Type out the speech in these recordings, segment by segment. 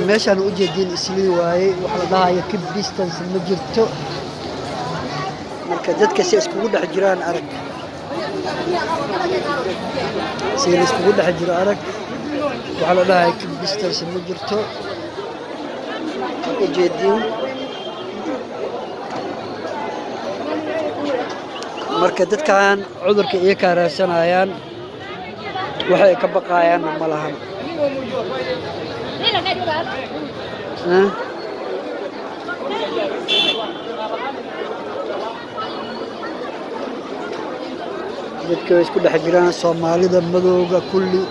Meeshaan u jeediin Islii waaye. Waxa la dhahayo keep distance ma jirto. Marka dadka si iskugu dhex jiraan arag, si la iskugu dhex jiro arag. Waxaa la dhahayo keep distance ma jirto, u jeediin. Marka dadkan cudurka iyakaa raadsanayaan, waxay ka baqaayaanna ma lahan. Eh? Dadka way isku dhex jiraan, Soomaalida, madowga, kulli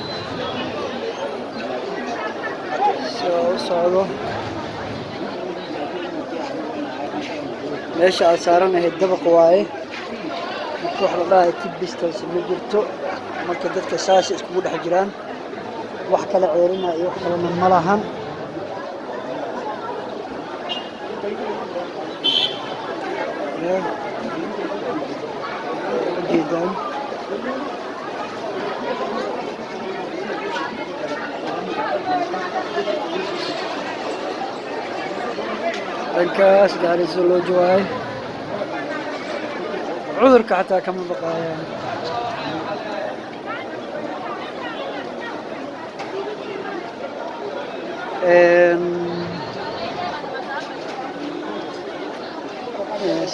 soo u socdo. Meesha aad saaranahay dabaq waaye. Marka wax la dhahayo keep distance ma jirto. Marka dadka saas iskugu dhex jiraan, wax kala ceerinaya iyo wax kalena ma lahan. Yeah. Ujeedaan dhankaas gaariso loo jawaayo, cudurka xataa kama baqaayaan.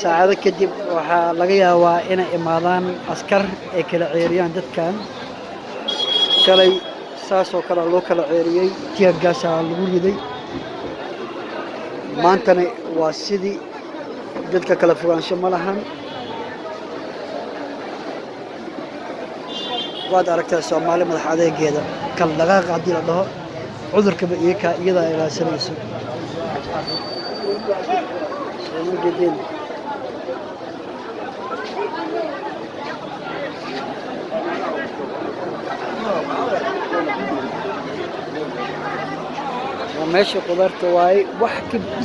Saacado kadib waxaa laga yaabaa inay imaadaan askar ay kala ceeriyaan dadkan. Shalay saasoo kale loo kala ceeriyey, tear gas-aa lagu riday. Maantana waa sidii, dadka kala fogaansho ma lahan. Waad aragtaa Soomaali madax adeegeeda, kala dhaqaaqa haddii la dhaho, cudurkaba iyakaa iyadaa ilaasanayso. Soo ma jeedeen? Waa meesha qudaarta waaye. Wax ka